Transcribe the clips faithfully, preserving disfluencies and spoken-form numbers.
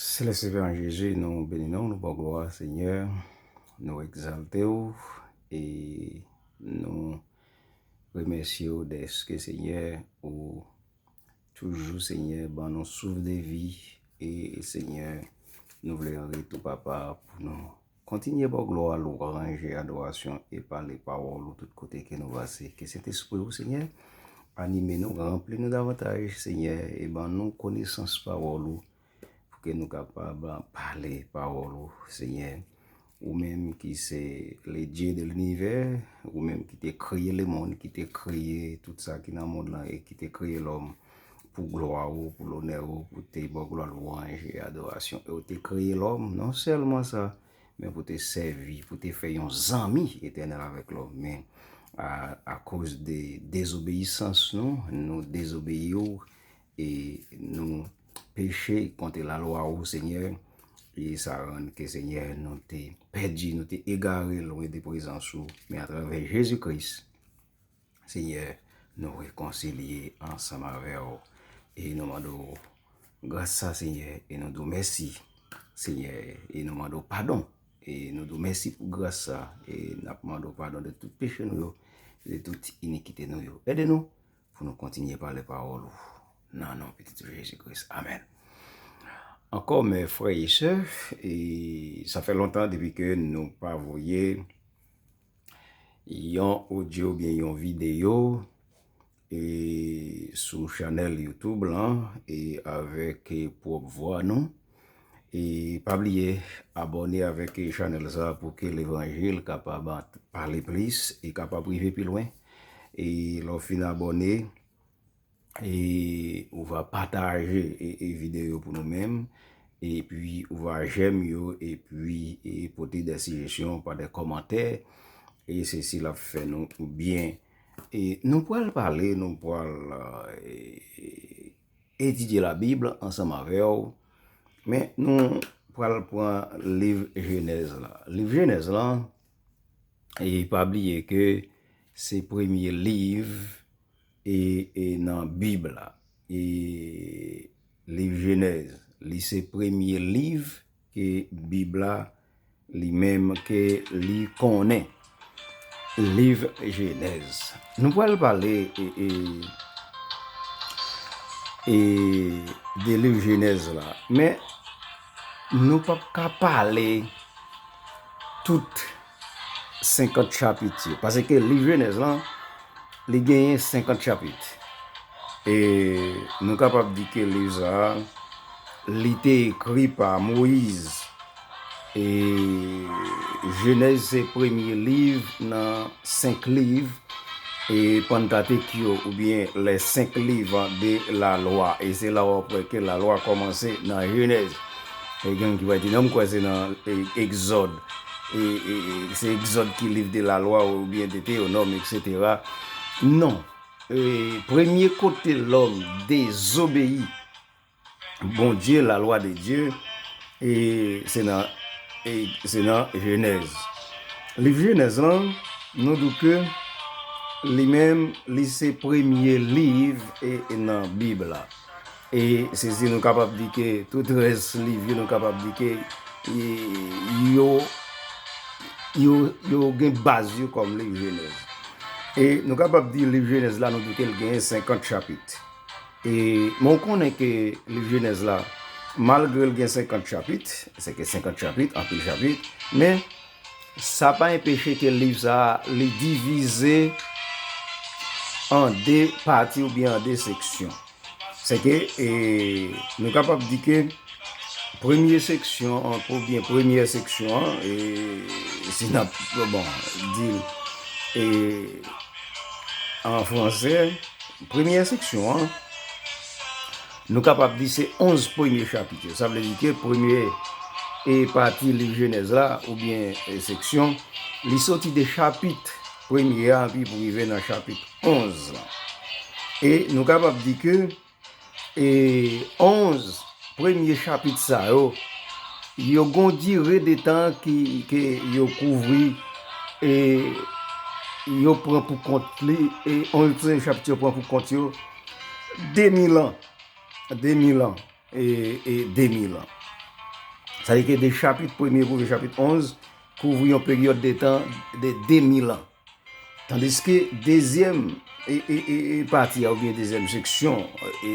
Selès Pè an Jezi, nou beni non w, nou ba w glwa, Senyè, nou egzalte w e nou remèsye w dèske, Senyè, ou toujou, Senyè, ban nou souf de vi. E, Senyè, nou vle an retou, Papa, pou nou kontinye ba w glwa, lwanj e adorasyon e pale pawòl ou tout kote ke nou pase. Ke Sentespri w, Senyè, anime nou, ranpli nou davantaj, Senyè, e ban nou konesans pawòl ou, pou ke nou kapab pale pawòl ou, Senyè. Ou menm ki se le Dieu de l'univers, ou menm ki te kreye lemonn, ki te kreye tout sa ki nan monn lan e ki te kreye lòm pou glwa ou, pou lonè ou, pou te ba w glwa, lwanj e adorasyon. E ou te kreye lòm, non sèlman sa, men pou te sèvi, pou te fè yon zanmi etènèl avèk lòm. Men a, akoz de dezobeyisans nou, nou dezobeyi w e nou peche kont lalwa ou, Senyè. E sa rann ke, Senyè, nou te pèdi, nou te egare lwen de prezans ou. Men atravè Jezi Kris, Senyè, nou rekonsilye ansanm avè w. E nou mande w gras sa, Senyè, e nou di w mèsi, Senyè, e nou mande w padon. E nou di w mèsi pou gras sa, e n ap mande w padon de tout peche nou yo, de tout inikite nou yo. Ede nou pou nou kontinye pale pawòl ou. Nan non Pitit ou Jezi Kris. Amèn. Ankò, mè frè e sè, e sa fè lontan depi ke nou pa voye yon odyo oubyen yon videyo, e sou chanèl YouTube lan, e avèk, e pwòp vwa nou. E pa bliye abòne avèk, e chanèl sa pou ke levanjil kapab pale plis e kapab rive pi lwen. E lè w fin abòne, e ou va pataje, e, e videyo pou nou menm, epi ou va jèm yo, epi, e pote de sijesyon pa de kòmantè, e se si l ap fè nou byen. E nou pral pale, nou pral, e, etidye Labib ansanm avè w, men nou pral pran liv Jenèz la. Liv Jenèz la, e pa bliye ke se premye liv, e, e nan Bib la. E liv Jenèz, li se premye liv ke Bib la, li menm, ke li konnen. Liv Jenèz. Nou pral pale, e, e, e de liv Jenèz la. Men nou p ap ka pale tout senkant chapit yo. Paske liv Jenèz lan, li genyen senkant chapit. E nou kapab di ke liv sa a, li te ekri pa Moyiz. E Jenèz se premye liv nan senk liv, e Pantatik yo, oubyen les cinq livres de la loi. E se la w ap wè ke lalwa kòmanse nan Jenèz. E gen ki va di, non, m kwè se nan, e, Egzòd. E, e, e, se Egzòd ki liv de lalwa oubyen Detewonòm, etsetera. Non. E, premye kote lòm dezobeyi Bondye, la loi de Dieu, e se nan, e se nan Jenèz. Liv Jenèz lan, nou di ke li menm, li se premye liv, e, e nan Bib la. E se si nou kapab di ke tout rès liv yo, nou kapab di ke, e, yo, yo, yo gen baz yo kòm liv Jenèz. E nou kapab di liv Jenèz la, nou di ke l genyen senkant chapit. E, men w konnen ke liv Jenèz la, malgre l gen senkant chapit, se ke senkant chapit, anpil chapit, men sa pa enpeche ke liv sa a, li divize an de pati oubyen an de seksyon. Se ke, e, nou kapab di ke premye seksyon an, oubyen premyè seksyon an, e, si n ap, bon, di l, e, an fransè, premyè seksyon an, nou kapab di se onz premye chapit yo. Sa vle di ke premye, e, pati liv Jenèz la, oubyen, e, seksyon, li soti de chapit premye a, epi pou rive nan chapit onz lan. E nou kapab di ke, e, onz premye chapit sa yo, yo gon dire de tan ki, ke yo kouvri, e yo pran pou kont li, e onz premye chapit yo pran pou kont yo de mil an, de mil an, e, e de mil an. Sa vle di ke de chapit premye pou rive chapit onz kouvri yon peryòd de tan de de mil an. Tandiske dezyèm e, e, e, e pati a oubyen dezyèm seksyon e,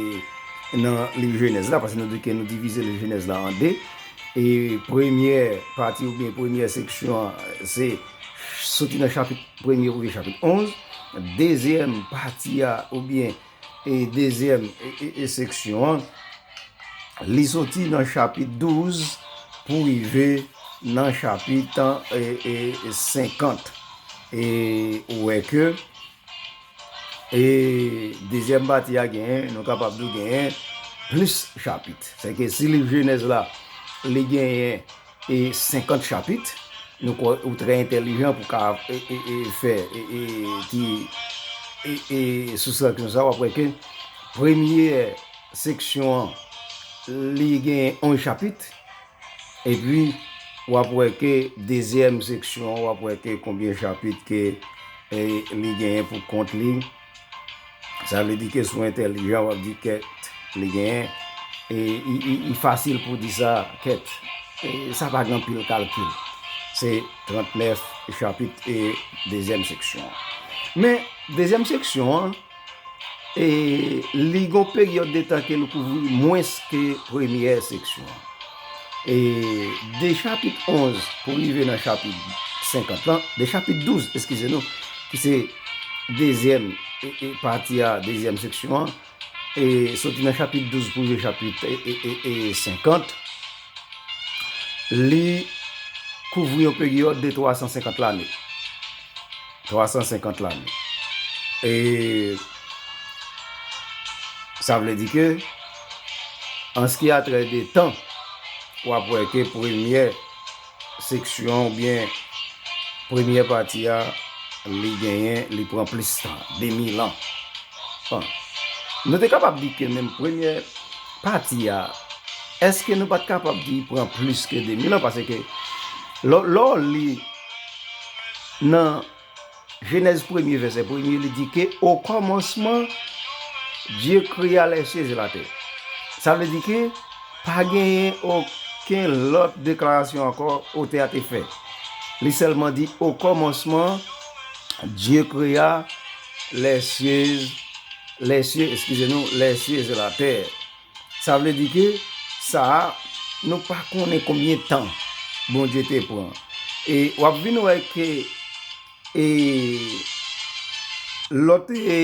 nan liv Jenèz la, paske nou di ke nou divize liv Jenèz la an de, e premyè pati oubyen premyè seksyon an, se soti nan chapit premye pou rive chapit onz, dezyèm pati a oubyen e dezyèm e, e, e seksyon an, li soti nan chapit douz pou rive nan chapit e, e, senkant. E ou wè ke e dezyèm pati a genyen, nou kapab di w genyen plis chapit. Sèke si liv Jenèz la, li genyen e senkant chapit, nou kwè ou trè entèlijan pou ka e, e, e fè e, e, ti e, e soustraksyon sa, w ap wè ke premyè seksyon an, li gen onz chapit, epi w ap wè ke dezyèm seksyon an, w ap wè ke konbyen chapit ke e, li genyen pou kont li. Sa vle di ke si w entèlijan, w ap di kèt, li genyen. E, i, i, i fasil pou di sa, kèt. E, sa pa gen anpil kalkil. Se trannèf chapit e dezyèm seksyon an. Men, dezyèm seksyon an, e, li gon peryòd de tan ke l kouvri mwens ke premyè seksyon an. E de chapit onz pou rive nan chapit senkant lan, de chapit douz, eskize nou, ki se dezyèm e, e pati a dezyèm seksyon an, e soti nan chapit douz pou rive chapit e, e, e, e senkant, li kouvri yon peryòd de twa san senkant lane. Twa san senkant lane. E sa vle di ke, an ce qui a trait de tan, w ap wè ke premyè seksyon oubyen premyè pati a, li genyen, li pran plis tan, de mil an. Bon. Nou te kapab di ke menm premyè pati a, èske nou pa t kapab di pran plis ke de mil an? Paske lè, lè w li nan Jenèz premye, vèsè premye, li di ke, au commencement, Dieu créa les cieux et la terre. Sa vle di ke pa genyen okenn lòt deklarasyon ankò otè a te fè. Li sèlman di, au commencement, Dieu créa les cieux, les cieux, excusez-nous, les cieux et la terre. Sa vle di ke sa a, nou pa konnen konbyen tan Bondye te pran. E w ap vin wè ke, e, lòt, e,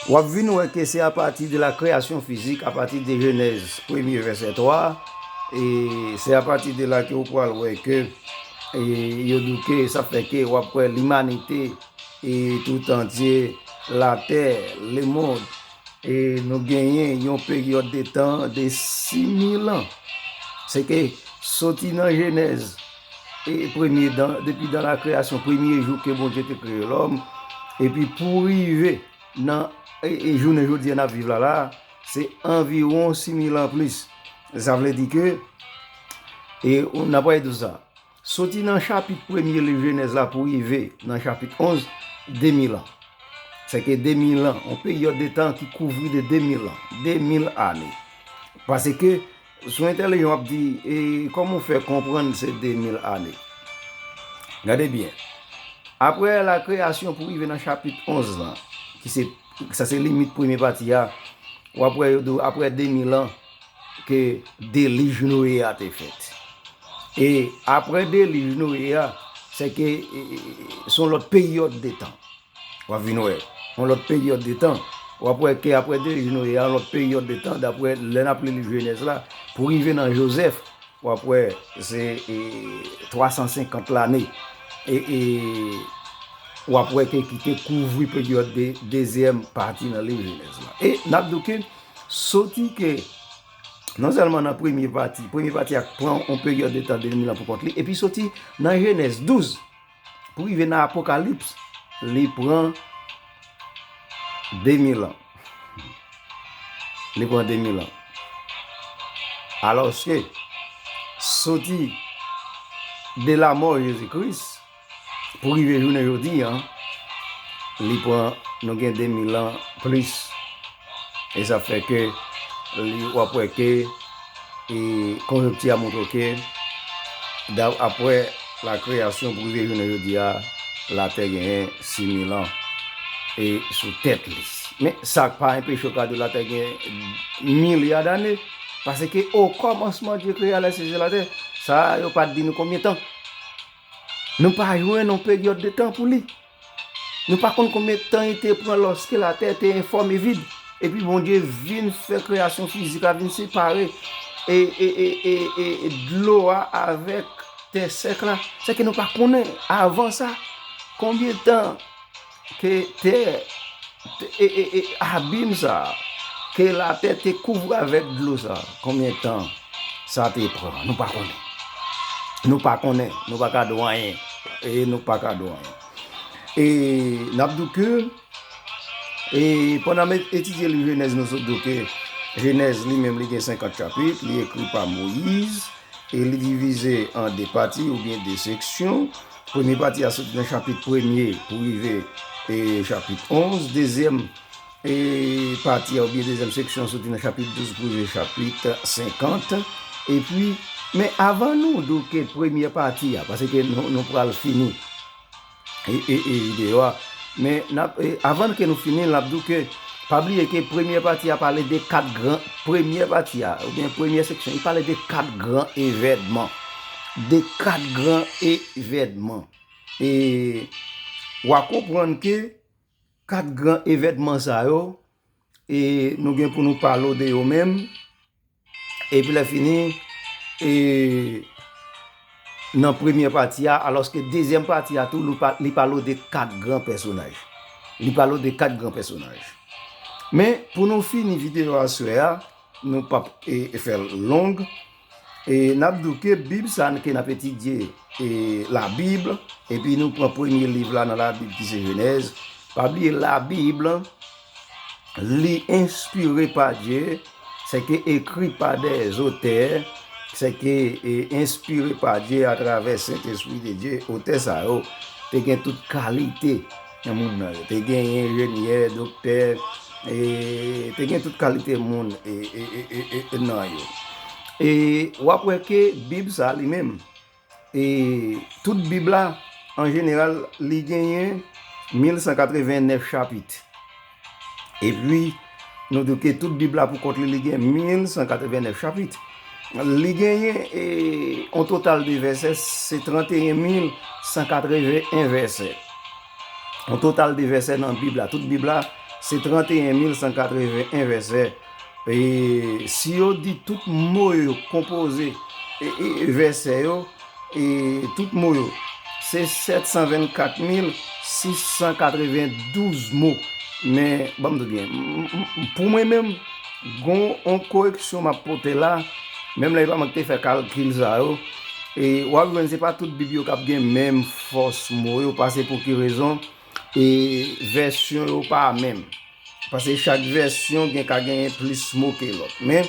w ap vin wè ke se apati de la création physique, apati de Jenèz premye vèsè twa, e se apati de la ke w pral wè ke, e, yo di w ke sa fè ke w ap wè limanite, e, tout antye, latè, lemonn, e nou genyen yon peryòd de tan de sis mil an. Se ke soti nan Jenèz, e premye dan, depi dan la kreyasyon, premye jou ke Bondye te kreye lòm, epi pou rive nan, e, e jounen jodi a n ap viv la la, se anviwon sis mil an plis. Sa vle di ke, e, ou, n ap pale de sa. Soti nan chapit premye liv Jenèz la pou rive nan chapit onz, de mil an. Sèke de mil an, yon peryòd de tan ki kouvri de de mil an, de mil ane. Paske, si w entèlijan, w ap di, e kòman w fè konprann se de mil ane? Gade byen. Apre la kreyasyon pou rive nan chapit onz lan, ki se, sa se limit premye pati a, w ap wè yo di w, apre de mil an, ke delij Noye a te fèt. E apre delij Noye a, sèke, e, e, se yon lòt peryòd de tan. W ap vin wè, yon lòt peryòd de tan. W ap wè ke apre delij Noye a, yon lòt peryòd de tan, dapre lè n ap li liv Jenèz la, pou rive nan Jozèf, w ap wè se, e, twa san senkant lane. E, e w ap wè ke ki te kouvri peryòd de dezyèm pati nan liv Jenèz la. E n ap di w ke soti ke non sèlman nan premye pati, premye pati a pran yon peryòd de tan de mil an pou kont li, epi soti nan Jenèz douz pou rive nan Apokalips, li pran de mil an. Li pran de mil an. Alòske, soti de lamò Jezi Kris, pou rive jounen jodi a, li pran, nou gen de mil an plis. E sa fè ke li, w ap wè ke e konjekti a montre ke, da- apre la kreyasyon pou rive jounen jodi a, latè genyen sis mil an e sou tèt li. Men sa pa anpeche w ka di latè gen milya dane, paske o kòmansman Dye kreye a lè sezi latè, sa yo pa t di nou konbyen tan. Nou pa jwenn yon peryòd de tan pou li. Nou pa konn konbyen tan li te pran lòske latè te enfòm e vid. Epi Bondye vin fè kreyasyon fizik la vin separe e, e, e, e, e, e dlo a avèk tè sèk la. Sèke nou pa konnen avan sa konbyen tan ke tè, e, e, e, abim sa, ke latè te kouvri avèk dlo sa, konbyen tan sa te pran? Nou pa konnen. Nou pa konnen. Nou pa ka di w anyen. E nou pa ka di w anyen. E n ap di w ke, e pandan m etidye liv Jenèz, nou sot di w ke Jenèz li menm li gen senkant chapit, li ekri pa Moyiz, e li divize an de pati oubyen de seksyon. Premye pati a soti nan chapit premye pou rive e chapit onz. Dezyèm e pati a oubyen dezyèm seksyon soti nan chapit douz pou rive chapit senkant. Epi, men avan nou di w ke premyè pati a, paske nou, nou pral fini e, e, e videyo a. Men n ap, e, avan ke nou fini, n ap di w ke, pa bliye ke premyè pati a pale de kat gran, premyè pati a, oubyen premyè seksyon, li pale de kat gran evènman. De kat gran evènman. E w a konprann ke kat gran evènman sa yo, e nou gen pou nou pale w de yo menm. Epi lè fini, e, nan premyè pati a, alòske dezyèm pati a tou, li pa- li pale w de kat gran pèsonaj. Li pale w de kat gran pèsonaj. Men, pou nou fini videyo aswè a, nou p ap, e, e fè l long. E n ap di w ke Bib sa ke n ap etidye, e, Labib, epi nou pran premye liv la nan Labib ki se Jenèz. Pa bliye Labib, li enspire pa Dye, sèke ekri pa dè zotè, sèke, e, enspire pa Dye atravè Sentespri de Dye, otè sa yo te gen tout kalite nan moun nan yo. Te gen enjenyè, doktè, e, te gen tout kalite moun, e, e, e, e, e, nan yo. E w ap wè ke Bib sa li menm, e tout Bib la, an jeneral, li genyen mil san katreven nèf chapit. Epi, nou di ke tout Bib la pou kont li, li gen mil san katreven nèf chapit. Li genyen, e, on total de vèsè, se tranteyen mil san katreven en vèsè. On total de vèsè nan Bib la. Tout Bib la, se tranteyen mil san katreven en vèsè. E si yo di tout mo yo konpoze, e, e, vèsè yo, e tout mo yo, se sèt san vennkat mil sis san katrevendouz mo. Men, ban m di w byen, m- m- m- pou mwen menm, gon on koreksyon m ap pote la, menm lè yo pa mwen ki te fè kalkil sa yo, e w ap jwenn se pa tout Bib yo k ap gen menm fòs mo yo, pase pou ki rezon, e vèsyon yo pa menm. Paske chak vèsyon gen ka genyen plis mo ke lòt. Men,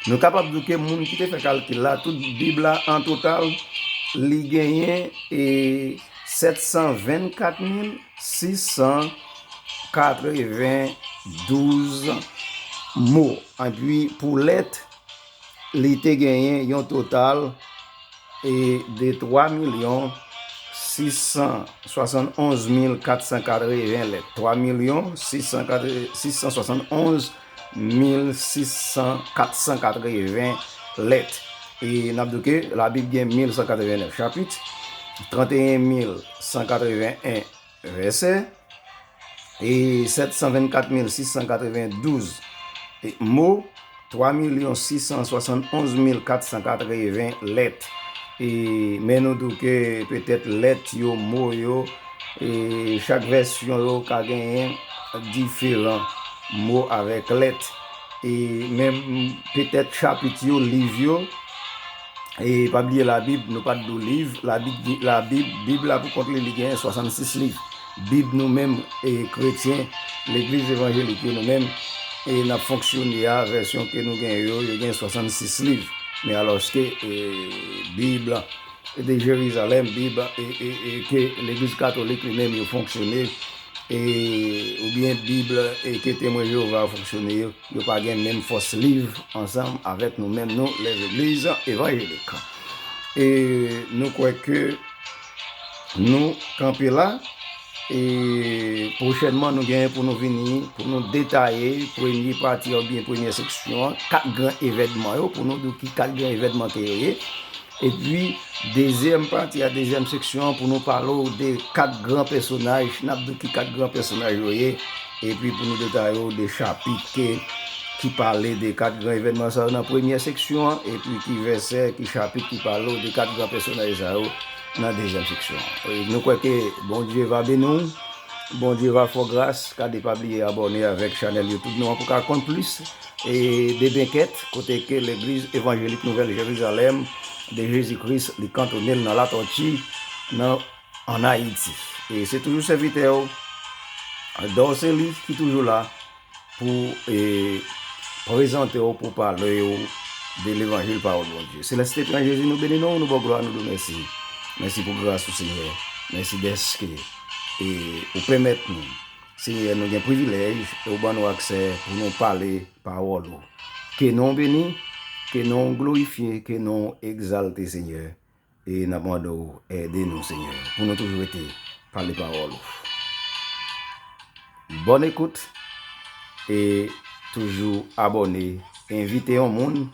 nou kapab di ke moun ki te fè kalkil la, tout Bib la an total, li genyen, e, sèt san vennkat mil sis san katrevendouz mo. Epi pou lèt, li te genyen yon total, e, de twa milyon sis san swasannonz mil kat san katreven lèt. Twa milyon sis san katreven, sis san swasannonz mil sis san, kat san katreven lèt. E n ap di ke Labib gen mil san katrevennèf chapit, tranteyen mil san katreven en vèsè, e sèt san vennkat mil sis san katrevendouz mo, twa milyon sis san swasannonz mil kat san katreven lèt. E, men nou di w ke petèt lèt yo, mo yo, e chak vèsyon yo ka genyen diferan mo avèk lèt. E menm petèt chapit yo, liv yo, e pa bliye Labib, nou pa t di w liv. Labib, Labib, Bib la pou kont li, li genyen swasannsis liv. Bib nou menm, e kretyen, legliz evanjelik yo nou menm, e n ap fonksyone a, vèsyon ke nou genyen yo, yo gen swasannsis liv. Men alòske, e, Bib de Jerizalèm, Bib, e, e, e ke legliz katolik li menm yo fonksyone, e, oubyen Bib e ke Temwen Jewova fonksyone yo, yo pa gen menm fòs liv ansanm avèk nou menm, nou, lèzegliz evanjelik. E nou kwè ke nou kanpe la, e pwochènman, nou genyen pou nou vini, pou nou detaye premye pati a oubyen premyè seksyon an, kat gran evènman yo, pou nou di w ki kat gran evènman ke yo ye. Epi, dezyèm pati a, dezyèm seksyon an, pou nou pale w de kat gran pèsonaj, n ap di w ki kat gran pèsonaj yo ye, epi pou nou detaye w de chapit ke, ki pale de kat gran evènman sa yo nan premyè seksyon an, epi ki vèsè, ki chapit ki pale w de kat gran pèsonaj sa yo nan dezyèm seksyon an. E nou kwè ke Bondye va beni w, Bondye va fè w gras, gade pa bliye abòne avèk chanèl YouTube nou an pou ka konn plis. E de Benkèt, kote ke Legliz Evanjelik Nouvèl Jerizalèm de Jezi Kris, li kantone l nan Latòti, nan, ann Ayiti. E se toujou sèvitè w, Dorcely, ki toujou la pou, e, prezante w, pou pale w de levanjil pawòl Bondye. Selès, Pè Jezi, nou beni non w, nou ba w glwa, nou di w mèsi. Mèsi pou gras ou, Senyè. Mèsi dèske, e, ou pèmèt nou, Senyè, nou gen privilèj e ou ban nou aksè pou nou pale pawòl ou. Ke non w beni, ke non w glorifye, ke non w egzalte, Senyè. E n ap mande w ede nou, Senyè, pou nou toujou rete pale pawòl ou. Bòn ekout e toujou abòne, envite yon moun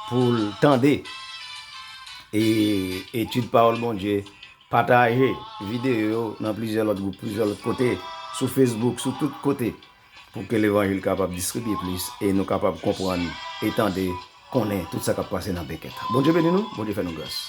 pou l tande e etid pawòl Bondye, pataje videyo yo nan plizyè lòt gwoup, plizyè lòt kote, sou Facebook, sou tout kote, pou ke levanjil kapab distribye plis e nou kapab konprann e tande, konnen tout sa k ap pase nan Benkèt. Bondye beni nou, Bondye fè nou gras.